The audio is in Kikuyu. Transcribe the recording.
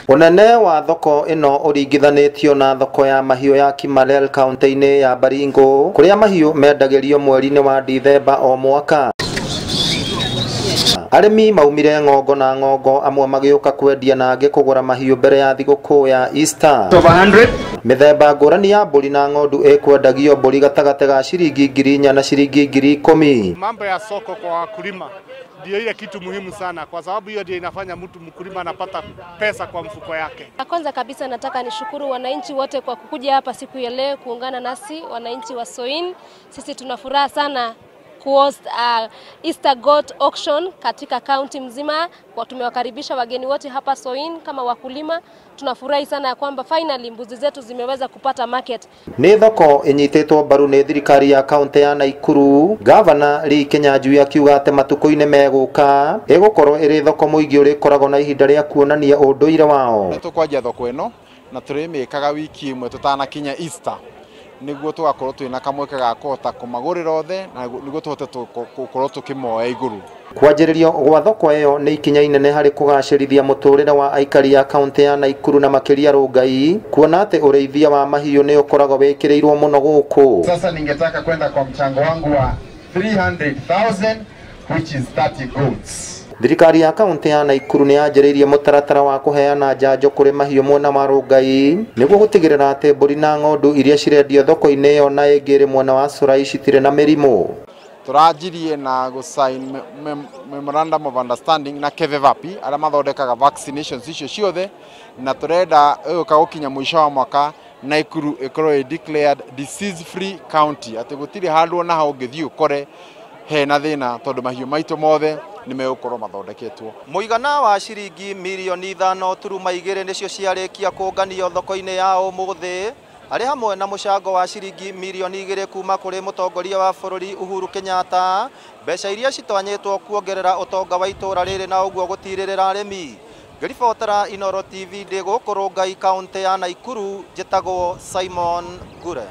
Ũnene wa thoko ĩno ũringithanĩtio na thoko ya mahiũ ya Kimalel kaunti-inĩ ya Baringo kũrĩa mahiũ mendagĩrio mweri-inĩ wa Dithemba o mwaka. Arĩmi maumire ng'ongo na ng'ongo, amwe magĩũka kwendia na angĩ kũgũra mahiũ mbere ya thigũkũ ya Easter. Mĩthemba ngũrani ya mbũri na ng'ondu ĩkwendagio mbũri gatagatĩ ga ciringi 4,000 na ciringi 10,000. Mambo ya soko kwa wakulima ndio ile kitu muhimu sana, kwa sababu hiyo ndio inafanya mtu mkulima anapata pesa kwa mfuko yake. Kwanza kabisa nataka nishukuru wananchi wote kwa kukuja hapa siku ya leo kuungana nasi wananchi wa Soin. Sisi tuna furaha sana kuhost Easter Goat Auction katika county mzima. Kwa tumewakaribisha wageni wote hapa Soin kama wakulima. Tunafurahi sana kwamba finally mbuzi zetu zimeweza kupata market. Nĩ thoko ĩnyitĩtwo mbaru nĩ thirikari ya kaunti ya Nakuru. Gavana Lee Kinyanjui akiuga atĩ matukũ-inĩ megũka ĩgũkorwo ĩrĩ thoko mũingĩ ũrĩkoragwo na ihinda rĩa kuonania ũndũire wao. Tũkwanjia thoko ĩno na tũrĩmĩkaga wiki ĩmwe tũtanakinya Easter, nĩguo tũgakorwo twĩna kamweke ga kũhota kũmagũrĩra othe na nĩguo tũhote gũkorwo tũkĩmoya igũrũ. Kwanjĩrĩrio gwa thoko ĩyo nĩ ikinya inene harĩ kũgacĩrithia mũtũrĩre wa aikari a kaunti ya Nakuru na makĩria Rongai, kuona atĩ ũrĩithia wa mahiũ nĩ ũkoragwo wĩkĩrĩirwo mũno gũkũ. Sasa ningetaka kwenda kwa mchango wangu wa 300,000 which is 30 goats. Thirikari ya kaunti ya Nakuru nĩ yanjĩrĩirie mũtaratara wa kũheana njanjo kũrĩ mahiũ mwena wa Rongai nĩguo gũtigĩrĩra atĩ mbũri na ng'ondu iria cirendio thoko-inĩ ĩyo na ĩngĩ ĩrĩ mwena wa Curai citirĩ na mĩrimũ. Tũranjirie na gũsign memorandum of understanding na Kevevapi arĩa mathondekaga vaccinations icio ciothe, na tũrenda ĩgũka gũkinya mũico wa mwaka Nakuru ĩkorwo ĩ declared disease free county, atĩ gũtirĩ handũ ona ha ũngĩthiĩ ũkore hena thĩna tondũ mahiũ maitũ mothe nĩmegũkorwo mathondeketwo. Mũigana wa ciringi mirioni 5.2 nĩcio ciarĩkia kũnganio thoko-inĩ ya ũmũthĩ, arĩ hamwe na mũcango wa ciringi mirioni 2 kuma kũrĩ mũtongoria wa bũrũri Uhuru Kenyatta, mbeca iria citanyĩtwo kuongerera ũtonga wa itũra rĩrĩ na ũguo gũtirĩrĩra arĩmi. Ngĩribotera Inooro TV ndĩ gũkũ Rongai kaunti ya Nakuru, njĩtagwo Simon Ngure.